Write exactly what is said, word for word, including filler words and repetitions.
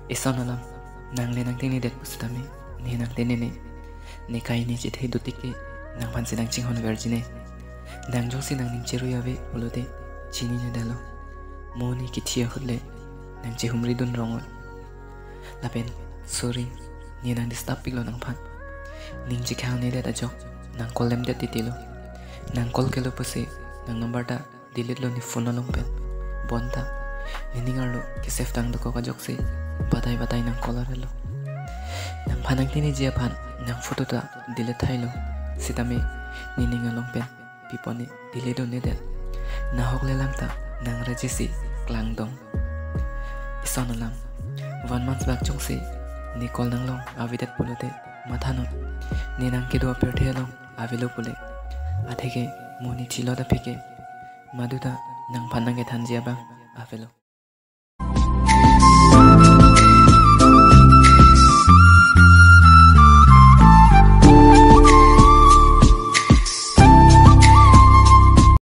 Ison alam, nang le nangtengnedet pusitame, ne nangtengnene. Ne kai ne chethe dotike, nangphansi nangchinghon verjine. Nang jongsi nangning cherui ave pulote, chininedetlo. Mo ne kithi ahut le, nangchehumridun rong oi. Lapen, sorry, ne nang disturb piklo nangphan. Ning chekhangnede ajok, nang call lemdet titilo. Nang call kelo pusi, nang number ta delete lo ne phone along pen. Bonta, ne ning arlo ke-save tang dokok ajoksi, batai batai nang call arlo. Nangphan nangtengneji aphan, nang photo ta delete thailo. Sitame, ne ning along pen, pipone, delete donedet. Nahok lelang ta, nang rejisi, klangdong. Ison alam, one month bak jongsi, ne call nanglong avedet pulote, mathanon. Ne nang kedo apirthe along, avelo pule. Atheke, mo ne thilot aphi ke, maduta, nangphan nangkethanji abang, avelo.